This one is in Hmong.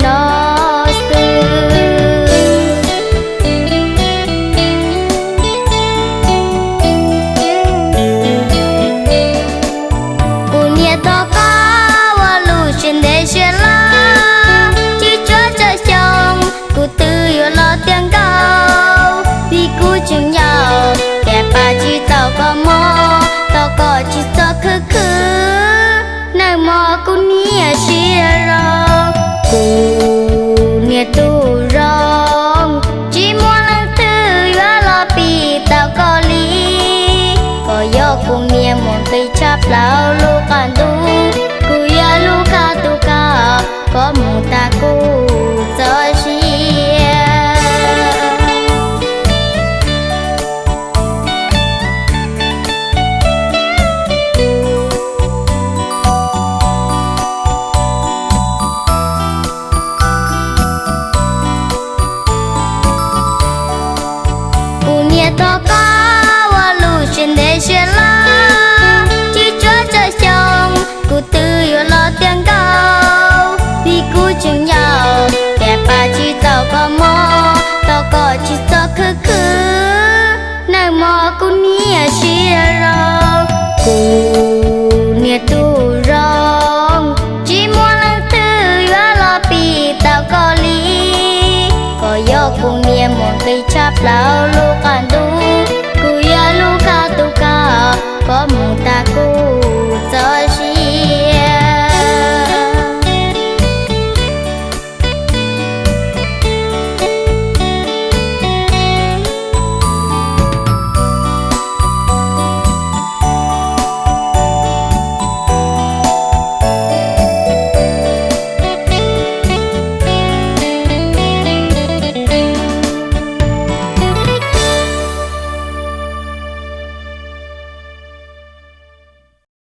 no xwb. Kuv niam tau koj ua lub siab ntev siab loj, tsis tshua tsawg xyoo kuv twb yuav los tiav nkauj. Vim kuv tseem yau, cas pab tsis tau koj mob, tau koj tsis txhob khwv khwv, nag hmo kuv niam sib zog. Kuv niam tus zoo, tsis muaj leej twg yuav los pib tau koj li. Koj yog kuv niam muaj nqis tshaj plaws lub qab ntuj, kuv yog lub qab ntuj koj, koj mus tas kuv